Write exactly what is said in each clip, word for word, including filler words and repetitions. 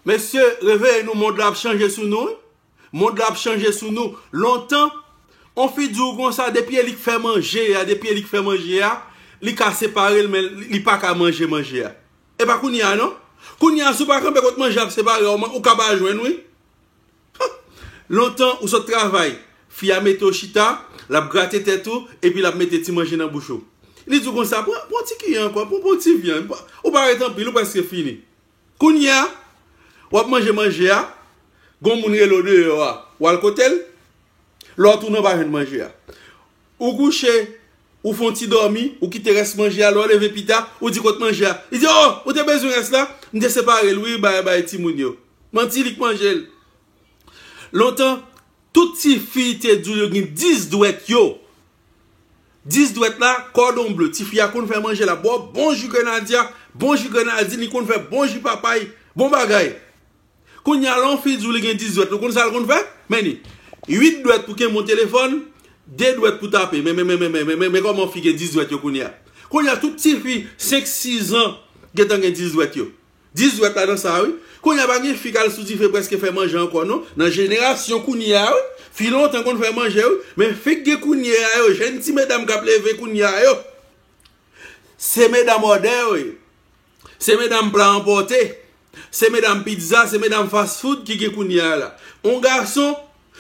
Mesye, reveye nou, mond la ap chanje sou nou, wi. Mond la ap chanje sou nou. Lontan, on fi di w konsa, depi e li k fè manje a, depi e li k fè manje a, li ka separe l, men li pa ka manje manje a. E pa kounye a, non. Kounye a, si w pa kanpe kot manje ap separe, ou, ou ka pa jwenn, wi. Lontan, ou sot travay, fi a mete w chita, l ap grate tèt ou, epi l ap mete ti manje nan bouch ou. Li di w konsa, pran, pran ti kiyan ankò, pran, pran ti vyann, ou pa ret anpil, ou prèske fini. Kounye a, w ap manje manje a, gon moun rele w deyò a, w al kote l, lè w tounen w pa jwenn manje a. Ou kouche, ou fè yon ti dòmi, ou kite rès manje a, lè w leve pita, ou di kot manje a. Li di, o, ou te bezwen rès la? M te separe l, wi, bay, bay timoun yo. Manti, li k manje l. Lontan, tout ti fi te di w yo gen dis dwèt yo. Dis dwèt la, kòdon ble. Ti fi a konn fè manje la. Bon, bon ji grenadya, bon ji grenadin, li konn fè bon ji papay. Bon bagay. Kounye a, lè yon fi di w li gen dis dwèt, ou konn sa l konn fè? Men li, uit dwèt pou kenbe yon telefòn, de dwèt pou tape. Men, men, men, men, men, men, men, men kòman fi gen dis dwèt yo kounye a? Kounye a, tout ti fi senk, sis zan gentan gen dis dwèt yo. Dis dwèt la nan sa, wi. Kounye a, pa gen fi k al sou dife prèske fè manje ankò, non. Nan jenerasyon kounye a, wi, fi lontan konn fè manje, wi. Men fi k gen kounye a yo, jèn ti medam k ap leve kounye a yo, se medam òdè yo ye. Se medam pla anpòte. Se medam pizza, se medam fast food ki gen kounye a la. On gason,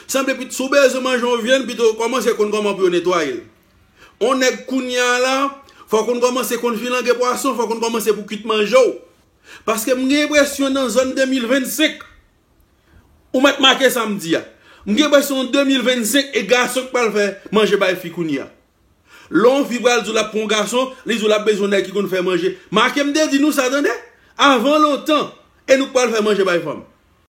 sanble pit-, si w bezwen manje yon vyann, pito kòmanse konn kòman pou yo netwaye l. On nèg kounye a la, fò w konn kòmanse konn filange pwason, fò w konn kòmanse pou kwit manje w. Paske m gen enpresyon nan zòn de mil vennsenk, ou mèt make sa m di a. M gen enpresyon de mil vennsenk e gason k pral fè manje bay fi kounye a. Lè yon fi pral di w l ap pran yon gason, li di w l ap bezwen yon nèg ki konn fè manje. Make m te di nou sa, tande. Avan lontan, e nou k pral fè manje bay fanm.